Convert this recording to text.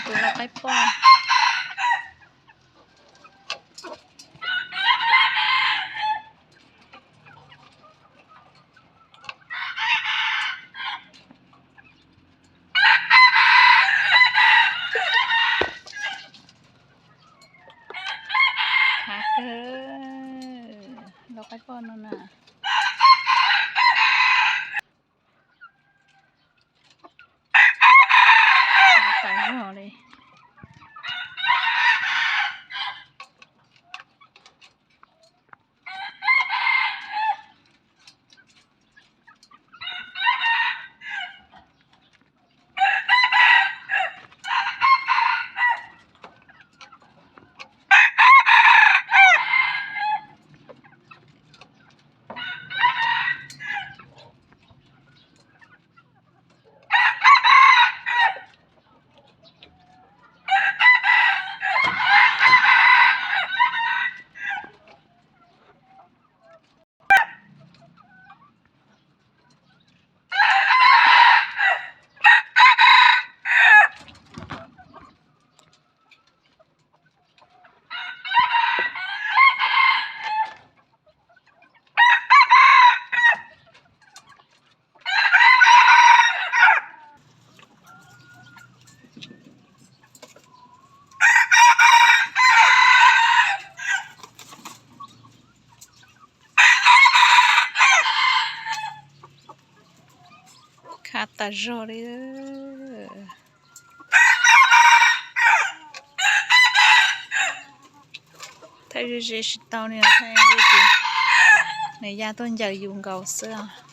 tus lau qaib poj. Hav kawg, lau qaib poj no na. Hav tas zog li. Khav tas zog li. Thaij ze ze tsis tau li os, thaij ze ces nws ya tuaj ncaws yus nkaus xwb.